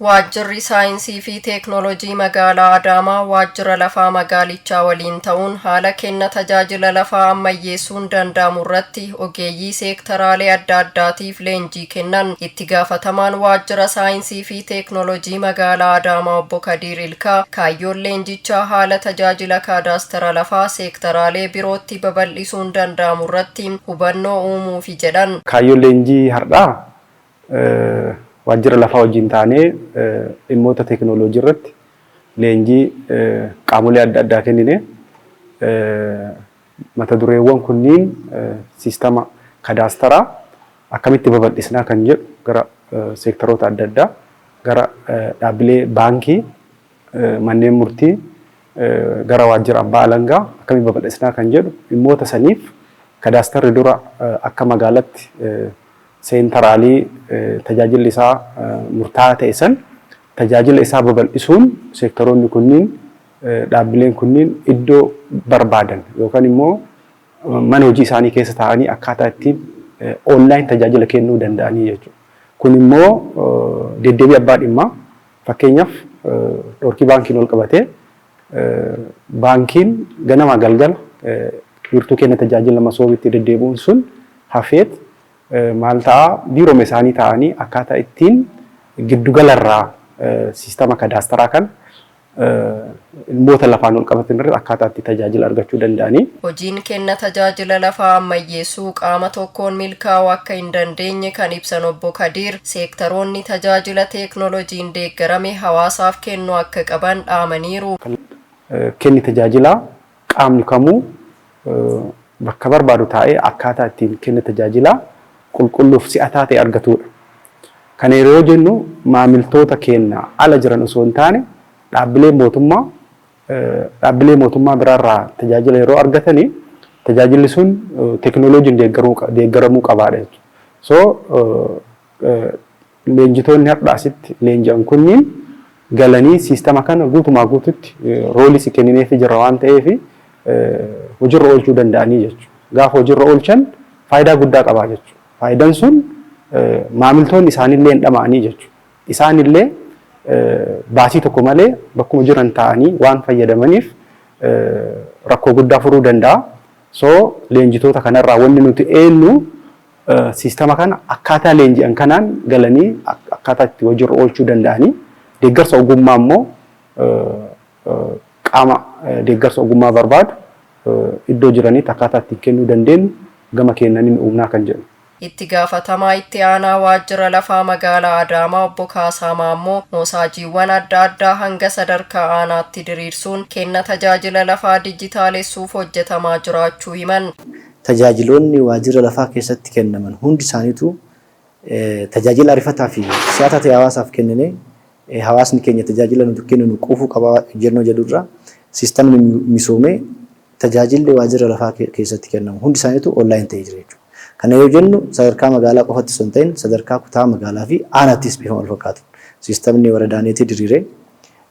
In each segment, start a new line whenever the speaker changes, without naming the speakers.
Waajjirri Saayinsii fi Teeknoolojii Magaalaa Adaamaa Waajjira Lafaa Magaalichaa waliin ta'uun haala kenna tajaajila lafaa ammayyeessuun danda'amu irratti ogeeyyii seektaraalee adda addaatiif leenjii kennan. Itti gaafatamaan Waajjira Saayinsii fi Teeknoolojii Magaalaa Adaamaa Obbo Kadiir Ilkaa kaayyoon leenjichaa haala tajaajila kaadaastara lafaa seektaraalee birootti babal'isuun danda'amu irratti hubannoo uumuufi jedhan.
Kaayyoon leenjii har'aa waajjira lafaa wajjin taanee dhimmoota teekinooloojii irratti leenjii qaamolee adda addaa kennine. Mata dureewwan kunniin siistama kadaastaraa akkamitti babal'isnaa kan jedhu gara seektaroota adda addaa, gara dhaabbilee baankii, manneen murtii, gara waajjira abbaa alangaa akkamitti babal'isnaa kan jedhu dhimmoota saniif kadaastarri dura akka magaalatti seentaraalii tajaajilli isaa murtaa'aa ta'e san tajaajila isaa babal'isuun seektaroonni kunniin, dhaabbileen kunniin iddoo barbaadan yookaan immoo mana hojii isaanii keessa taa'anii akkaataa ittiin online tajaajila kennuu danda'anii jechuudha. Kun immoo deddeebii abbaa dhimmaa, fakkeenyaaf dhorkii baankiin wal qabatee, baankiin ganamaa galgala wiirtuu kenna tajaajila Masoobitti deddeebi'uun sun hafeet, maal ta'a, biirooma isaanii taa'anii akkaataa ittiin giddugalarraa siistama kadaastaraa kan dhimmoota lafaan wal qabatan irratti akkaataa itti tajaajila argachuu danda'anii.
Hojiin kenna tajaajila lafaa ammayyeessuu qaama tokkoon milkaa'uu akka hin dandeenye kan ibsan Obbo Kadiir, seektaroonni tajaajila teeknooloojiin deeggarame hawaasaaf kennuu akka qaban dhaamaniiru.
Kenni tajaajilaa qaamni kamuu bakka barbaadu taa'ee akkaataa ittiin kenna tajaajilaa qulqulluuf si'ataa ta'e argatuudha. Kana yeroo jennu maamiltoota keenya ala jiran osoo hin taane, dhaabbileen mootummaa dhaabbilee mootummaa biraarraa tajaajila yeroo argatanii tajaajilli sun teekinooloojiin deeggaramuu qabaadha jechuudha. So leenjitoonni har'a asitti leenji'an kunniin galanii siistama kana guutumaa guututti roolii si kennineefii jira waan ta'eef hojiirra oolchuu danda'anii jechuudha. Gaafa hojiirra oolchan faayidaa guddaa qabaa jechuudha. Faayidaan sun maamiltoonni isaanillee hin dhama'anii jechuudha. Isaanillee baasii tokko malee bakkuma jiran taa'anii waan fayyadamaniif rakkoo guddaa furuu danda'a. So leenjitoota kanarraa wanni nuti eenyu, siistama kana akkaataa leenji'an kanaan galanii akkaataa itti hojiirra oolchuu danda'anii, deeggarsa ogummaa immoo qaama deeggarsa ogummaa barbaadu iddoo jiranitti akkaataa ittiin kennuu dandeenyu gama kennaniin uumnaa kan jedhu.
Itti gaafatamaa itti aanaa Waajjira Lafaa Magaalaa Adaamaa Obbo Kaasaa Maammoo moosaajiiwwan adda addaa hanga sadarkaa aanaatti diriirsuun kenna tajaajila lafaa dijitaalessuuf hojjetamaa jiraachuu himan.
Tajaajiloonni waajjira lafaa keessatti kennaman hundi isaaniitu tajaajila ariifataa fi si'ataa ta'e hawaasaaf kenninee hawaasni keenya tajaajila nuti kenninu quufuu qaba jennoo jedhurra, siistamni misoomee tajaajilli waajjira lafaa keessatti kennamu hundi isaaniitu online ta'ee jira jechuudha. Kana yoo jennu sadarkaa magaalaa qofatti osoo hin ta'in sadarkaa kutaa magaalaa fi aanaattis bifa wal fakkaatuun siistamni waradaaneetii diriiree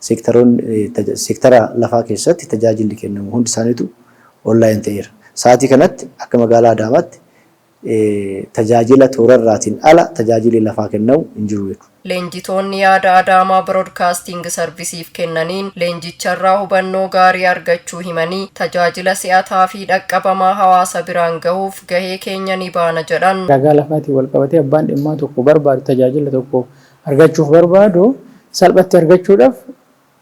seektaroonni seektara lafaa keessatti tajaajilli kennamu hundi isaaniitu online ta'eera. Sa'aatii kanatti akka magaalaa Adaamaatti tajaajila toorarraatiin ala tajaajilli lafaa kennamu hin jiru jechuudha.
Leenjitoonni yaada Adaamaa Biroodkaastiing Sarvisiif kennaniin leenjicharraa hubannoo gaarii argachuu himanii, tajaajila si'ataa fi dhaqqabamaa hawaasa biraan gahuuf gahee keenya ni baana jedhan.
Ragaa lafaatiin wal qabatee abbaan dhimmaa tokko barbaadu tajaajila tokko argachuuf barbaadu salphatti argachuudhaaf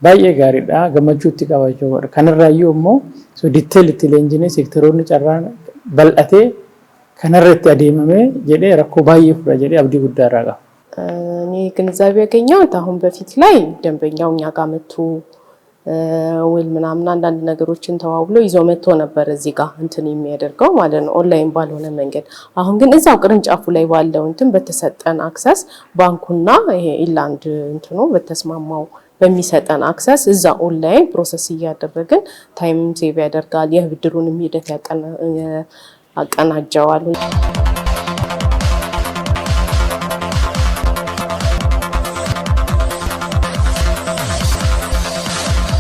baay'ee gaariidha. Gammachuu itti qaba jechuudha. Kanarraayyuu immoo so detail itti leenjinee seektaroonni carraan bal'atee kanarra itti adeemamee jedhee rakkoo baay'ee fura jedhee abdii guddaa irraa qaba.
እኔ ግንዛቤ ያገኘሁት አሁን በፊት ላይ ደንበኛው እኛ ጋር መጥቶ ውል ምናምን አንዳንድ ነገሮችን ተዋውሎ ይዞ መጥቶ ነበር እዚህ ጋር እንትን የሚያደርገው ማለት ነው፣ ኦንላይን ባልሆነ መንገድ። አሁን ግን እዛው ቅርንጫፉ ላይ ባለው እንትን በተሰጠን access፣ ባንኩና ይሄ ኢላንድ እንትኑ በተስማማው በሚሰጠን access እዛ online process እያደረግን time save ያደርጋል፣ የብድሩንም ሂደት ያቀናጀዋል።